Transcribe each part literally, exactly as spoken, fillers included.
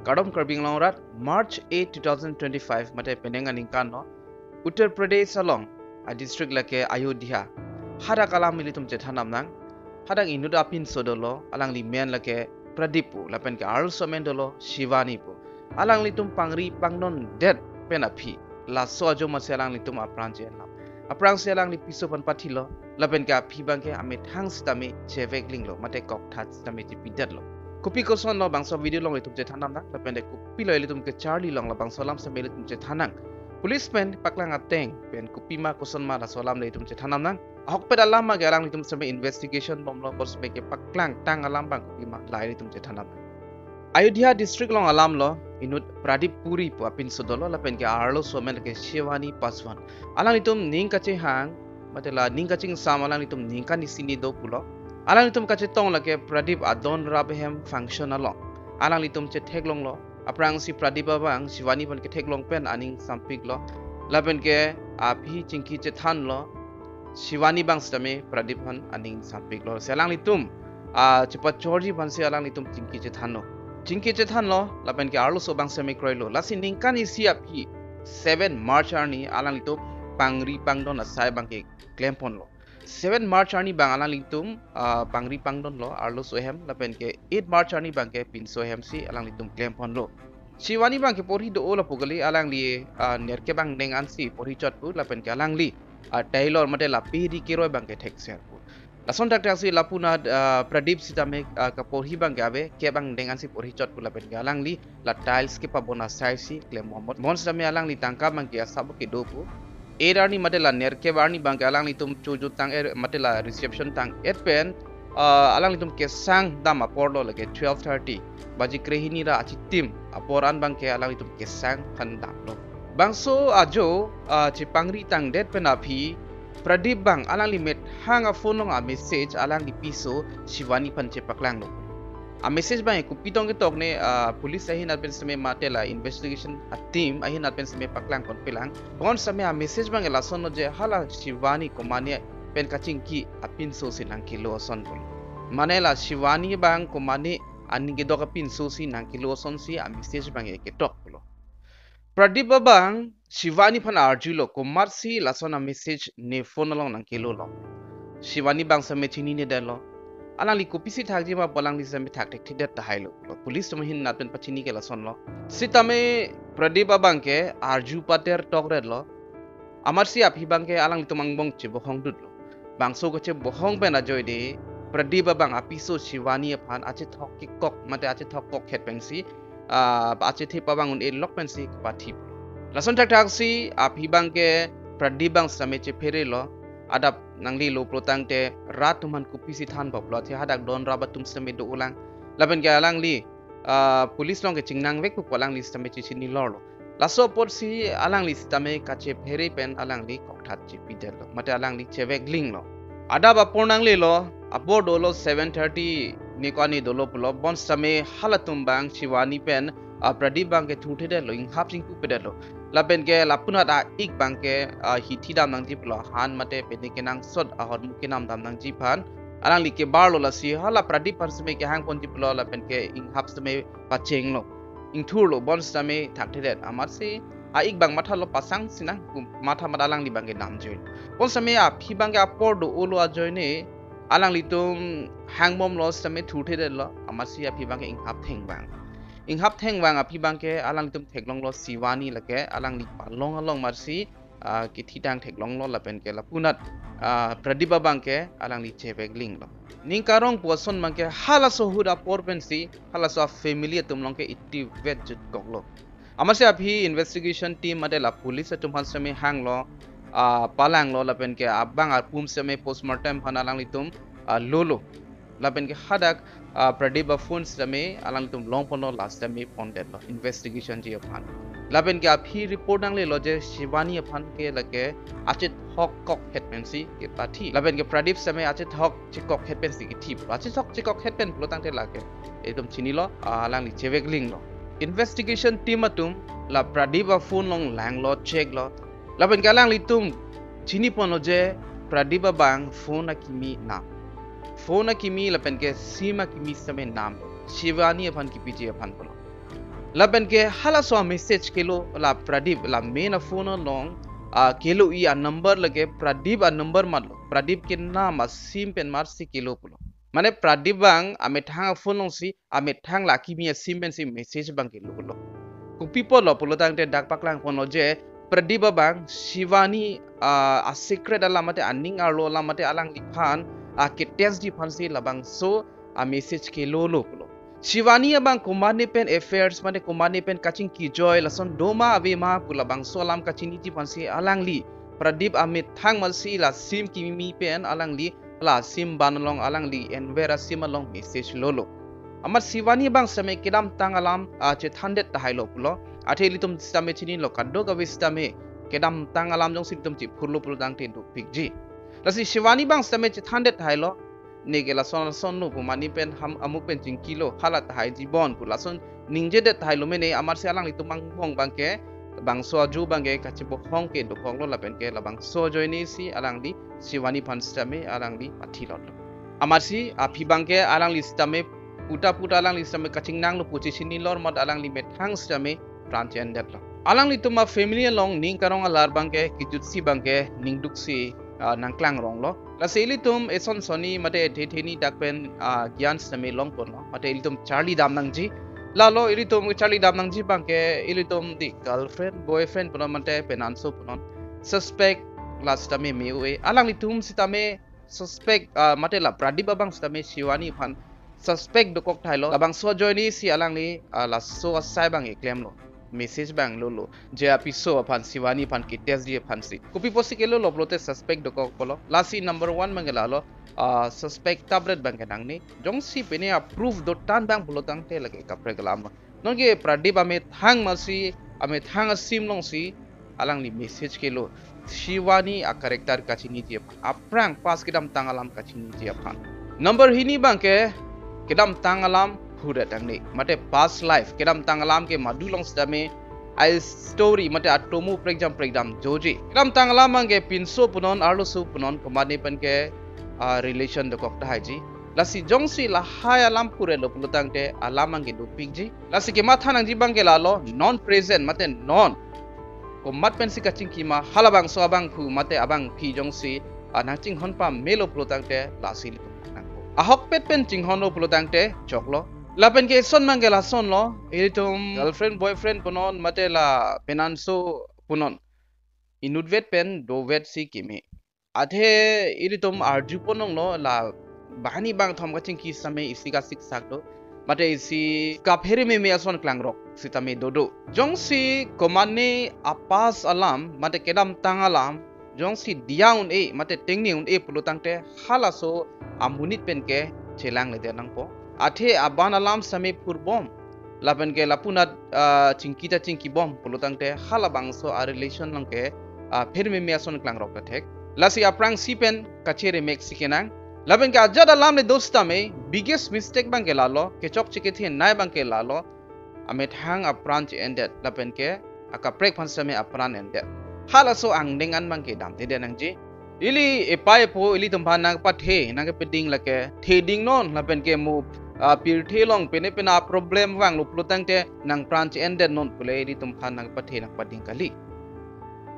Kardom Karbi Anglong arat, March eight, two thousand twenty-five, mate penang aningkan lo, Uttar Pradesh along a district lake Ayodhya. Hadak alam ilitum chethan nang. Hadak inut apinso dolo, alangli men lake Pradip pu, lapen ke arloso amen dolo Shivani pu. Alanglitum pangri pangdon det pen aphi, laso ajo masi alanglitum apran che-enlo. Aphrangsi alangli piso aphan pathilo, lapen ke aphi abangke amethang sitame chevek linglo, mate kokthat sitame chepidetlo. Kopi koson lo bangso video along ilitum chethan nang, lapen ke kopilo ilitum kecharli along labangso alam sitame ilitum chethan nang. Police pen paklang ateng pen kopima koson ma laso alam le ilitum chethan nang. Ahokpet alam abangke alanglitum sitame investigation bomlo, bonsitame kepaklang tang alam abang kopima la ilitum chethan nang. Ayodhya district along alam lo, inut Pradip Puri pu apinso dolo, lapen ke arloso amen ke Shivani Paswan. Alanglitum ning kachehang, mate la ning kachingsam alanglitum ningkan isi ni do pulo. Alanglitum kachetong lake Pradip adon rap ahem function along. Alanglitum chetheklonglo, aphrangsi Pradip abang Shivani aphan ketheklong pen aning sampiklo. Lapen ke aphi chingki chethanlo, Shivani abang sitame Pradip aphan aning sampiklo. Si alanglitum, ah, chepachorji aphansi alanglitum chingki chethanlo. Chingki chethanlo, lapen ke arloso abang sitame kroilo. Lasi ningkan isi aphi, seven March arni alanglitum pangri pangdon asai abangke klemponlo. Seven March arni abang alanglitum, ah, pangri pangdonlo arloso ahem, lapen ke eight March arni abangke pinso ahem si alanglitum klemponlo. Shivani abangke porhi do-o lapu kali, alangli, ah, nerkep angdeng ansi porhi chot pu, lapen ke alangli, ah, tailor mate la piri kiroi abangke thekser pu. Lason thakthaksi lapu-an, ah, Pradip sitame, ah, kaporhi abangke ave, kep angdeng ansi porhi chot pu, lapen ke alangli la tiles kepabon asai si klembom. Bonsitame alangli tangka abangke asap kedo pu. Eight arni mate la nerkep arni abangke alanglitum chojo tang-et mate la reception tang-et pen, ah, alanglitum kesang dam apor lo, lake twelve thirty baji krehini ra achitim apor an abangke alanglitum kesang aphan damlo. Bangso ajo, ah, chepangri tangdet pen aphi Pradip abang alangli methang aphone along amessage alangli piso Shivani aphan chepaklanglo. Amessage abang kopi tong ketok ne, ah, police ahin at pen sitame mate la investigation ateam ahin at pen sitame paklangponpelang. Bonsitame amessage abang lason lo je hala Shivani komane pen kachingki apinso si nangkelo ason pulo. Mane la Shivani abang komane aning kedok apinso si nangkelo ason si amessage abang ketok pulo. Pradip abang Shivani aphan arjulo, komatsi lason amessage ne phone along nangkelolo. Shivani abang sitame chininedetlo. Alangli kopisi thakji ma pu alangli sitame thakthekthedet tahai lo. Police atum ahin at pen pachini ke lasonlo. Sitame Pradip abangke arju pater tokretlo. Amatsi aphi abangke alanglitum angbong chebohongdutlo. Bangso kachebohong pen ajoine Pradip abang apiso Shivani aphan achethok kekok mate achethok kokhet pensi, ah, achethe pabang un-e lok pensi kepathi. Lason thakthaksi aphi abangke Pradip abang sitame chepherelo, adap nanglelo pulo tangte rat atum aphan kopisi thanbomlo, athe hadak don rap atum sitame do-olang. Lapen ke alangli, ah, police along kachingnangvek pu alangli sitame chechini lorlo. Laso apotsi alangli sitame kachephere pen alangli kokthat chepidetlo, mate alangli chevek linglo. Adap apor nanglelo, apor dolo seven thirty ni ko ani dolo pulo, bonsitame halatum abang Shivani pen, ah, Pradip abangke thurthedetlo, inghap chingkupedetlo. Lapen ke lapu-an a-ik abangke, ah, hithi dam nangji pulo, han mate pini kenangsot ahormu kenam dam nangji aphan alangli kebarlo. Lasi hala Pradip aphan sitame kehangponji pulo, lapen ke inghap sitame pachenglo, ingthurlo, bonsitame thakthedet. Amatsi a-ik abang mathalo, pasang sinang, kum-, matha mat alangli abangke damjoi. Bonsitame aphi abangke apor do-olo ajoine alanglitum hangbomlo sitame thurthedetlo, amatsi aphi abangke inghap thengvang. Inghap thengvang aphi abangke alanglitum theklonglo Shivani lake alangli palong along amatsi, ah, kethitang theklonglo lapen ke lapu-an, ah, Pradip abangke alangli chevek linglo. Ning karong pu ason abangke halaso ahut apor pensi halaso a-family atum along ke itivet jutkoklo. Amatsi aphi investigation team mate la police atum aphan sitame hanglo, ah, palanglo lapen ke abang apum sitame postmortem aphan alanglitum, ah, lolo. Lapen ke hadak, ah, Pradip aphone sitame alanglitum longponlo, la sitame pondetlo investigation ji aphan. Lapen ke aphi report nanglelo je Shivani aphan ke lake achethok kokhet pensi kepathi. Lapen ke Pradip sitame achethok chekokhet pensi kethi. Achethok chekokhet pen pulo tangte lake itum chinilo, ah, alangli chevek linglo. Investigation team atum la Pradip aphone along langlo, checklo. Lapen ke alanglitum chiniponlo je Pradip abang phone akimi nam. Phone akimi lapen ke SIM akimi sitame nam Shivani aphan kipiji aphan pulo. Lapen ke halaso a-message kelo la Pradip la main a-phone along, ah, kelo-i a-number lake Pradip a-number matlo. Pradip kenam a-sim pen matsi kelo pulo. Mane Pradip abang amethang a-phone alongsi, amethang la kimi a-sim pensi message abang kelo pulo. Kopi apotlo pulo tangte dak paklang ponlo je Pradip abang Shivani, ah, a-secret alam mate aning arlo alam mate alangliphan, ah, ke-test ji aphansi labangso a-message kelolo pulo. Shivani abang komatne pen affairs mate komatne pen kachingki joi lason doma avema pu labangso alam kachiniji aphansi alangli Pradip amethang matsi la sim kimi pen alangli la sim ban along alangli enver a-sim along message lolo. Amat Shivani abang sitame kedamtang alam, ah, chethandet tahailo pulo. Athe ilitum sitame chinilo kadokave sitame kedamtang alam jongsi ilitum chiphurlo pulo tangte dopikji. Lasi Shivani abang sitame chethandet tahailo. Neke lason lason no pu mani pen ham amuk pen chingkilo hala tahaiji bon pu lason ningjedet tahailo mene amatsi alanglitum angbong abangke bangso ajo abangke kachibohong ke dokoklo lapen ke labangso ajoinesi alangli Shivani aphan sitame alangli pathilotlo. Amatsi aphi abangke alangli sitame puta puta alangli sitame kachingnanglo pu chechinilor mat alangli methang sitame pran che-endetlo. Alanglitum a-family along ning karong alar abangke kejutsi abangke ningduksi, ah, nangklangronglo. Lasi ilitum eson sonni mate ethe theni dak pen, ah, gyan sitame longponlo. Mate ilitum charli dam nangji. Lalo ilitum charli dam nangji abangke ilitum dei girlfriend, boyfriend punon mate penanso punon. Suspect la sitame me-o-e. Alanglitum sitame suspect, ah, mate la Pradip abang sitame Shivani aphan suspect dokok tahailo. Labangso ajoinesi alangli, ah, laso asai abang keklemlo. Message abang lolo. Je apiso aphan Shivani aphan ke-test ji aphansi. Kopi apotsi kelolo pulote suspect dokok pulo. Lasi number one abangke lalo, ah, suspect tablet abangke nangne. Jongsi pine a-proof dotan abang pulo tangte lake kaprek alam. Nonke Pradip amethang matsi, amethang a-sim alongsi alangli message kelo. Shivani a-character kachiniji aphan. Aphrang past kedamtang alam kachiniji aphan. Number hini abangke kedamtang alam phudet nangne. Mate past life kedamtang alam ke madu along sitame a-story mate atomo prekjam prekjam joji. Kedamtang alam abangke pinso punon arloso punon komatne pen ke, ah, relation dokok tahaiji. Lasi jongsi lahai alam phurelo pulo tangte alam abangke dopikji. Lasi kematha nangji abangke lalo non present mate non komat pensi kachingki ma halabangso abangphu mate abangpi jongsi, ah, nangchinghon pamelo pulo tangte lasi ilitum nangpo. Ahokpet pen chinghonlo pulo tangte choklo. Lapen ke eson abangke lasonlo, ilitum girlfriend boyfriend punon mate la penanso punon inutvet pen dovetsi keme. Athe ilitum arjupon longlo la banghini bangthom kachingki sitame isi kasiksak do. Mate isi kaphere meme ason klangrok sitame dodo. Jongsi komatne a-past alam, mate kedamtang alam, jongsi diya un-e, mate tengne un-e pulo tangte halaso amonit pen ke chelangledet nangpo. Athe aban alam sitame phurbom. Lapen ke lapunat, ah, chingki ta chingkibom pulo tangte halabangso a-relation along ke, ah, phere meme ason klangrok ta thek. Lasi aphrangsi pen kacheremeksi kenang. Lapen ke ajat alam le do sitame biggest mistake abangke lalo, kechokche kethenei abangke lalo. Amethang apran che-endet lapen ke akaprek aphan sitame apran endet. Halaso angdeng an abangke damdedet nangji. Ili epei epo ilitum aphan nangpathe nangkepading lake thedingnon lapen ke mo, ah, pirthe along pine pine a-problem vanglo pulo tangte nangpran che-endetnon pule ilitum aphan nangpathe nangpading kali.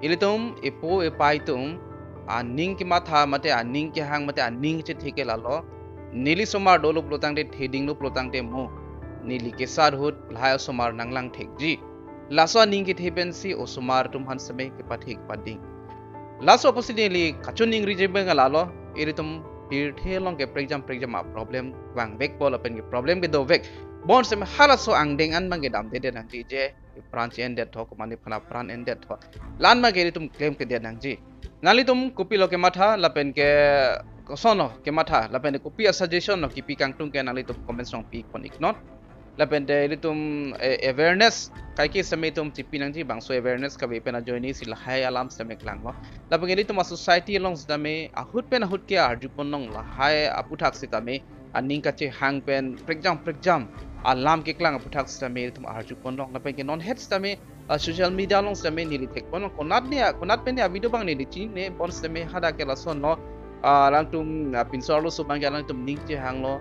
Ilitum epo epei atum aning kematha mate aning kehang mate aning chethe ke lalo. Neli osomar dolo pulo tangte thedinglo pulo tangte mo neli kesar ahut lahai osomar nanglang thekji. Laso aning kethe pensi osomar atum aphan sitame kepathe kepading. Laso apotsi neli kachiningri abangke lalo, ilitum pirthe along ke prekjam prekjam a-problem vangvekpo lapen ke problem kedovek. Bonsitame halaso angdeng an abangke damdedet nangji je pran che-endet tho, komatne aphan apran endet tho. La-an abangke ilitum klemkledet nangji. Nanglitum kopilo kematha lapen ke kosonlo kematha lapen ke kopi a-suggestion lo kipi kangtung ke nanglitum comments along pi pon iknon. Lapen te ilitum, eh, awareness kaike sitame itum chipi nangji, bangso awareness kave pen ajoinesi lahai alam sitame klanglo. Lapen ke ilitum a-society along sitame ahut pen ahut ke arjupon long lahai aputhak sitame aning kachehang pen prekjam prekjam alam keklang aputhak sitame itum arjupon long. Lapen ke non het sitame, ah, social media along sitame neli thekpon long. Konat ne, konat pen ne a-video abang neli chinine, bonsitame hadak ke lasonlo. Ah, alangtum, ah, pinso arloso abangke alangtum ning chehanglo.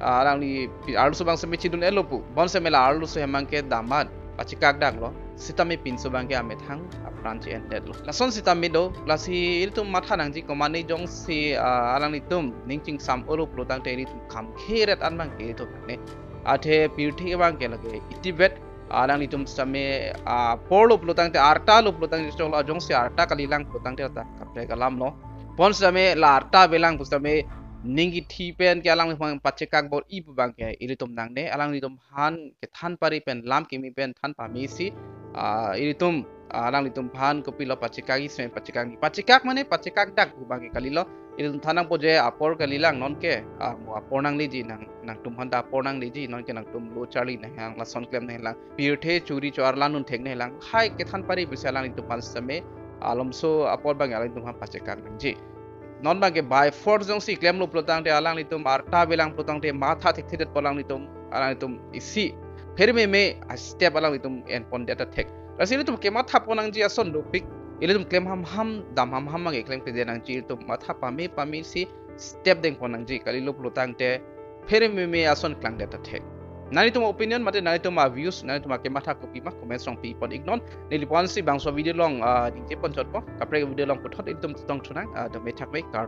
ah, alangli pi-, arloso abang sitame chidun-etlo pu. Bonsitame la arloso hem abangke dammat pachekak daklo. Sitame pinso abangke amethang apran che-endetlo. Lason sitame do, lasi ilitum matha nangji, komatne jongsi, ah, alanglitum ning chingsam-olo pulotangte ilitum kham kheret an abangke ilitum nangne. Athe pirthe abangke lake itibet, alanglitum sitame, ah, porlo pulotangte, arta lo pulotangte choklo, jongsi arta kalilang pulotangte ta kaprek alamlo. Bonsitame la arta avelang pusitame ning kithi pen ke alangliphan pachekak bor-i pu abangke ilitum nangne, alanglitum aphan kethan pari pen, lam kimi pen than pamesi, ah, ilitum, ah, alanglitum aphan kopilo pachekak isi pachekak ni. Pachekak mane pachekak dak pu abangke kalilo. Ilitum than nangpo je apor kalilang, nonke, ah, mo apor nangleji, nang, nangtum aphan ta apor nangleji, nonke nangtum lo charli nanglang, lason klem nanglang. Pirthe churi chor arlan un thek nanglang. Lahai kethan pari pusi alanglitum aphan sitame, ah, malomso apor abang alanglitum aphan pachekak nangji. Non abangke by force jongsi klemlo pulotangte, alanglitum arta avelang pulotangte matha thekthedetpo alanglitum, alanglitum isi pherememe a-step alanglitum enpondet athek. Lasi ilitum kematha pon nangji ason dopik, ilitum klem hamham, dam hamham abangke klemkledet nangji, ilitum matha pame pamesi step dengpon nangji, kalilo pulotangte pherememe ason klangdet athek. Nanglitum opinion mate nanglitum a-views, nanglitum akematha kopima, comments along pipon iknon. Neliphan si bangso video along, ah, ningje ponchotpo, kaprek video along puthot ilitum chetong thunang, ah, dome thakme kardom.